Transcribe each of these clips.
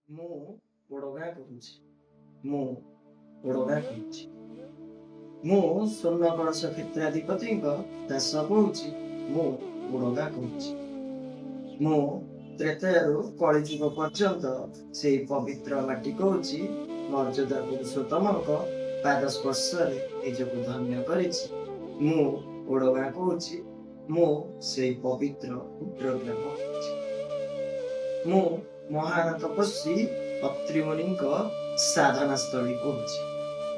ମୁଁ ଓଡ଼ଗାଁ କହୁଛି। ମୁଁ ଓଡ଼ଗାଁ କହୁଛି। ମୁଁ ସ୍ୱର୍ଣ୍ଣ କଳସ କ୍ଷେତ୍ରାଧିପତିଙ୍କ ଦାସ କହୁଛି। ମୁଁ ଓଡ଼ଗାଁ କହୁଛି। ମୁଁ ତ୍ରେତୟାରୁ କଳିଯୁଗ ପର୍ଯ୍ୟନ୍ତ ସେଇ ପବିତ୍ର ମାଟି କହୁଛି। ମର୍ଯ୍ୟାଦା ପୁରୁଷୋତ୍ତମଙ୍କ ପାଦ ସ୍ପର୍ଶରେ ନିଜକୁ ଧନ୍ୟ କରିଛି। ମୁଁ ଓଡ଼ଗାଁ କହୁଛି। ମୁଁ ସେଇ ପବିତ୍ର କ୍ଷୁଦ୍ର ଗ୍ରାମ କହୁଛି। ମୁଁ ମହାନ ତପସ୍ୱୀ ଅତ୍ରିମୁନିଙ୍କ ସାଧନା ସ୍ଥଳୀ କହୁଛି।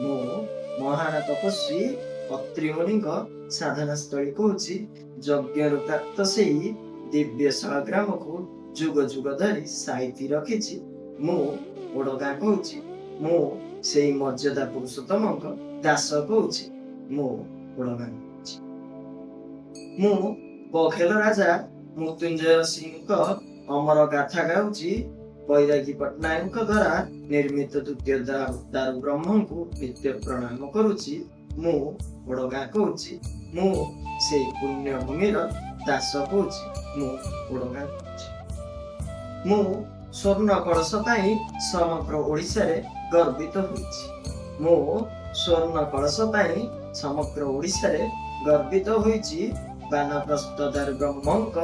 ମୁଁ ମହାନ ତପସ୍ୱୀ ଅତ୍ରିମୁନିଙ୍କ ସାଧନା ସ୍ଥଳୀ କହୁଛି। ଯଜ୍ଞରୁ ପ୍ରାପ୍ତ ସେଇ ଦିବ୍ୟ ଶାଳଗ୍ରାମକୁ ଯୁଗ ଯୁଗ ଧରି ସାଇତି ରଖିଛି। ମୁଁ ଓଡ଼ଗାଁ କହୁଛି। ମୁଁ ସେଇ ମର୍ଯ୍ୟାଦା ପୁରୁଷୋତ୍ତମଙ୍କ ଦାସ କହୁଛି। ମୁଁ ଓଡ଼ଗାଁ କହୁଛି। ମୁଁ ବଘେଲ ରାଜା ମୃତ୍ୟୁଞ୍ଜୟ ସିଂଙ୍କ ଅମର ଗାଥା ଗାଉଛି। ବୈରାଗୀ ପଟ୍ଟନାୟକଙ୍କ ଦ୍ୱାରା ନିର୍ମିତ ଦ୍ୱିତୀୟ ଦାରୁ ବ୍ରହ୍ମଙ୍କୁ ନିତ୍ୟ ପ୍ରଣାମ କରୁଛି। ମୁଁ ଓଡ଼ଗାଁ କହୁଛି। ମୁଁ ସେଇ ପୁଣ୍ୟ ଭୂମିର ଦାସ କହୁଛି। ମୁଁ ଓଡ଼ଗାଁ କହୁଛି। ମୁଁ ସ୍ୱର୍ଣ୍ଣ କଳସ ପାଇଁ ସମଗ୍ର ଓଡ଼ିଶାରେ ଗର୍ବିତ ହୋଇଛି। ମୁଁ ସ୍ୱର୍ଣ୍ଣ କଳସ ପାଇଁ ସମଗ୍ର ଓଡ଼ିଶାରେ ଗର୍ବିତ ହୋଇଛି। ବାନପ୍ରସ୍ଥ ଦାରୁ ବ୍ରହ୍ମଙ୍କ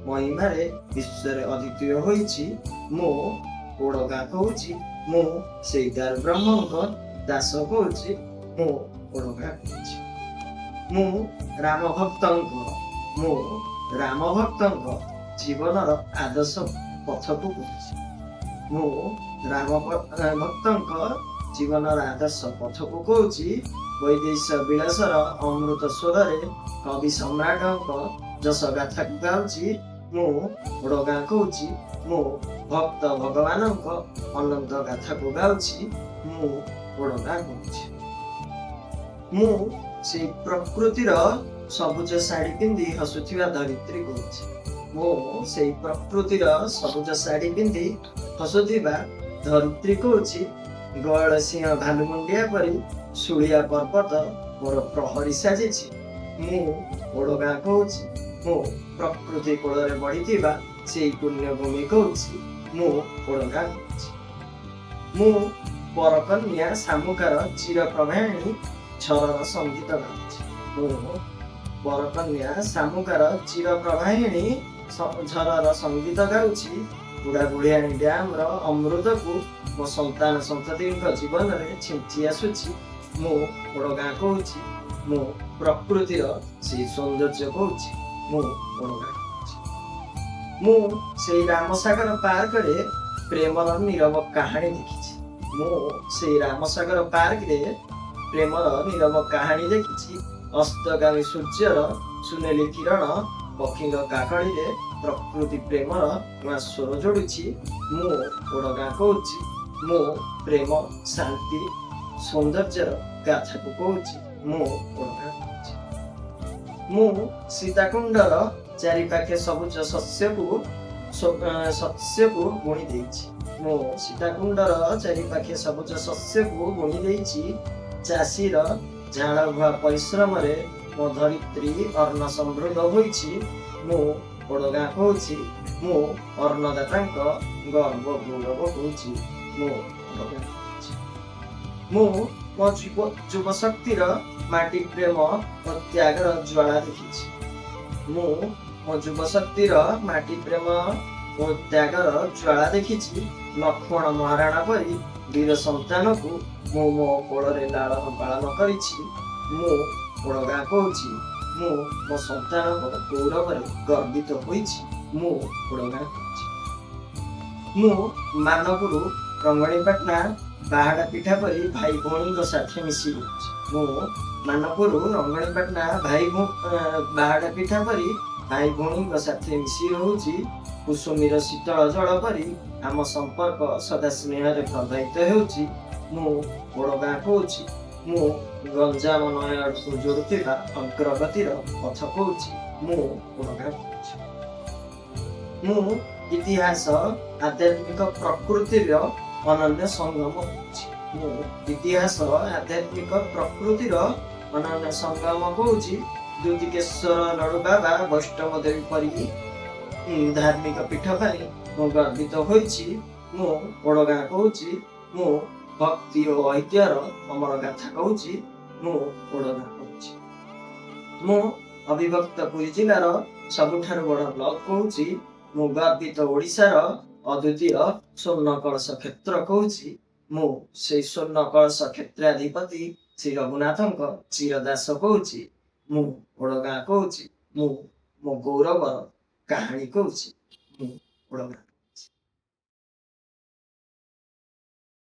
ମହିମାରେ ବିଶ୍ୱରେ ଅଦ୍ୱିତୀୟ ହୋଇଛି। ମୁଁ ଓଡ଼ଗାଁ କହୁଛି। ମୁଁ ସେଇ ଦାରୁ ବ୍ରହ୍ମଙ୍କ ଦାସ କହୁଛି। ମୁଁ ଓଡ଼ଗାଁ କହୁଛି। ମୁଁ ରାମ ଭକ୍ତଙ୍କ ଜୀବନର ଆଦର୍ଶ ପଥକୁ କହୁଛି। ମୁଁ ରାମ ଭକ୍ତଙ୍କ ଜୀବନର ଆଦର୍ଶ ପଥକୁ କହୁଛି। ବୈଦେହୀଶ ବିଳାସର ଅମୃତ ସ୍ୱରରେ କବି ସମ୍ରାଟଙ୍କ ଯଶ ଗାଥାକୁ ଗାଉଛି। ମୁଁ ଓଡ଼ଗାଁ କହୁଛି। ମୁଁ ଭକ୍ତ ଭଗବାନଙ୍କ ଅନନ୍ତ ଗାଥାକୁ ଗାଉଛି। ମୁଁ ଓଡ଼ଗାଁ କହୁଛି। ମୁଁ ସେଇ ପ୍ରକୃତିର ସବୁଜ ଶାଢୀ ପିନ୍ଧି ହସୁଥିବା ଧରିତ୍ରୀ କହୁଛି। ମୁଁ ସେଇ ପ୍ରକୃତିର ସବୁଜ ଶାଢୀ ପିନ୍ଧି ହସୁଥିବା ଧରିତ୍ରୀ କହୁଛି। ଗୟଳ ସିଂହ ଭାଲୁ ମୁଣ୍ଡିଆ ପରି ଶୁଳିଆ ପର୍ବତ ମୋର ପ୍ରହରୀ ସାଜିଛି। ମୁଁ ଓଡ଼ଗାଁ କହୁଛି। ମୁଁ ପ୍ରକୃତି କୋଳରେ ବଢିଥିବା ସେଇ ପୁଣ୍ୟଭୂମି କହୁଛି। ମୁଁ ଓଡ଼ଗାଁ କହୁଛି। ମୁଁ ବରକନ୍ୟା ଶାମୁକାର ଚିର ପ୍ରବାହିଣୀ ଝରର ସଙ୍ଗୀତ ଗାଉଛି। ମୁଁ ବରକନ୍ୟା ଶାମୁକାର ଚିର ପ୍ରବାହିଣୀ ଝରର ସଙ୍ଗୀତ ଗାଉଛି। ବୁଢା ବୁଢିଆଣୀ ଡ୍ୟାମର ଅମୃତକୁ ମୋ ସନ୍ତାନ ସନ୍ତତିଙ୍କ ଜୀବନରେ ଛିଞ୍ଚି ଆସୁଛି। ମୁଁ ଓଡ଼ଗାଁ କହୁଛି। ମୁଁ ପ୍ରକୃତିର ସେଇ ସୌନ୍ଦର୍ଯ୍ୟ କହୁଛି। ମୁଁ ଓଡ଼ଗାଁ କହୁଛି। ମୁଁ ସେଇ ରାମସାଗର ପାର୍କରେ ପ୍ରେମର ନୀରବ କାହାଣୀ ଦେଖିଛି। ମୁଁ ସେଇ ରାମସାଗର ପାର୍କରେ ପ୍ରେମର ନୀରବ କାହାଣୀ ଦେଖିଛି। ଅସ୍ତଗାମୀ ସୂର୍ଯ୍ୟର ସୁନେଲି କିରଣ ପକ୍ଷୀଙ୍କ କାକଳିରେ ପ୍ରକୃତି ପ୍ରେମର ନୂଆ ସ୍ୱର ଯୋଡୁଛି। ମୁଁ ଓଡ଼ଗାଁ କହୁଛି। ମୁଁ ପ୍ରେମ, ଶାନ୍ତି, ସୌନ୍ଦର୍ଯ୍ୟର ଗାଥାକୁ କହୁଛି। ମୁଁ ଓଡ଼ଗାଁ କହୁଛି। ମୁଁ ସୀତାକୁଣ୍ଡର ଚାରିପାଖେ ସବୁଜ ଶସ୍ୟକୁ ବୁଣି ଦେଇଛି। ମୁଁ ସୀତାକୁଣ୍ଡର ଚାରିପାଖେ ସବୁଜ ଶସ୍ୟକୁ ବୁଣି ଦେଇଛି। ଚାଷୀର ଝାଳ ବୁହା ପରିଶ୍ରମରେ ମୋ ଧରିତ୍ରୀ ଅନ୍ନ ସମୃଦ୍ଧ ହୋଇଛି। ମୁଁ ଓଡ଼ଗାଁ କହୁଛି। ମୁଁ ଅନ୍ନଦାତାଙ୍କ ଗର୍ବ ଗୌରବ କହୁଛି। ମୁଁ ଓଡ଼ଗାଁ କହୁଛି। ମୁଁ ମୋ ଯୁବଶକ୍ତିର ମାଟି ପ୍ରେମ ଓ ତ୍ୟାଗର ଜ୍ୱାଳା ଦେଖିଛି। ମୁଁ ମୋ ଯୁବଶକ୍ତିର ମାଟି ପ୍ରେମ ଓ ତ୍ୟାଗର ଜ୍ୱାଳା ଦେଖିଛି। ଲକ୍ଷ୍ମଣ ମହାରାଣା ପରି ବୀର ସନ୍ତାନକୁ ମୁଁ ମୋ କୋଳରେ ଲାଳନ ପାଳନ କରିଛି। ମୁଁ ଓଡ଼ଗାଁ କହୁଛି। ମୁଁ ମୋ ସନ୍ତାନଙ୍କ ଗୌରବରେ ଗର୍ବିତ ହୋଇଛି। ମୁଁ ଓଡ଼ଗାଁ କହୁଛି। ମୁଁ ମାନପୁର, ରଙ୍ଗଣୀପାଟଣା, ବାହାଡା ପିଠା ପରି ଭାଇ ଭଉଣୀଙ୍କ ସାଥେ ମିଶି ରହୁଛି। ମୁଁ ମାନପୁର, ରଙ୍ଗଣୀପାଟଣା, ବାହାଡା ପିଠା ପରି ଭାଇ ଭଉଣୀଙ୍କ ସାଥେ ମିଶି ରହୁଛି। କୁସୁମୀର ଶୀତଳ ଜଳ ପରି ଆମ ସମ୍ପର୍କ ସଦା ସ୍ନେହରେ ପ୍ରବାହିତ ହେଉଛି। ମୁଁ ଓଡ଼ଗାଁ କହୁଛି। ମୁଁ ଗଞ୍ଜାମ ନୟାଗଡ଼କୁ ଯୋଡୁଥିବା ଅଗ୍ରଗତିର ପଥ କହୁଛି। ମୁଁ ଓଡ଼ଗାଁ କହୁଛି। ମୁଁ ଇତିହାସ, ଆଧ୍ୟାତ୍ମିକ, ପ୍ରକୃତିର ଅନନ୍ୟ ସଙ୍ଗମ କହୁଛି। ମୁଁ ଇତିହାସ, ଆଧ୍ୟାତ୍ମିକ, ପ୍ରକୃତିର ଅନନ୍ୟ ସଙ୍ଗମ କହୁଛି। ଦୁତିକେଶ୍ୱର ଲଡୁ ବାବା, ବୈଷ୍ଣବ ଦେବୀ ପରି ଧାର୍ମିକ ପୀଠ ପାଇଁ ମୁଁ ଗର୍ବିତ ହୋଇଛି। ମୁଁ ଓଡ଼ଗାଁ କହୁଛି। ମୁଁ ଭକ୍ତି ଓ ଐତିହ୍ୟର ଅମର ଗାଥା କହୁଛି। ମୁଁ ଓଡ଼ଗାଁ କହୁଛି। ମୁଁ ଅବିଭକ୍ତ ପୁରୀ ଜିଲ୍ଲାର ସବୁଠାରୁ ବଡ଼ ବ୍ଲକ କହୁଛି। ମୁଁ ଗର୍ବିତ ଓଡ଼ିଶାର ଅଦ୍ୱିତୀୟ ସ୍ୱର୍ଣ୍ଣ କଳସ କ୍ଷେତ୍ର କହୁଛି। ମୁଁ ସେଇ ସ୍ୱର୍ଣ୍ଣ କଳସ କ୍ଷେତ୍ରାଧିପତି ଶ୍ରୀ ରଘୁନାଥଙ୍କ ଚିରଦାସ କହୁଛି। ମୁଁ ଓଡ଼ଗାଁ କହୁଛି। ମୁଁ ମୋ ଗୌରବର କାହାଣୀ କହୁଛି। ମୁଁ ଓଡ଼ଗାଁ।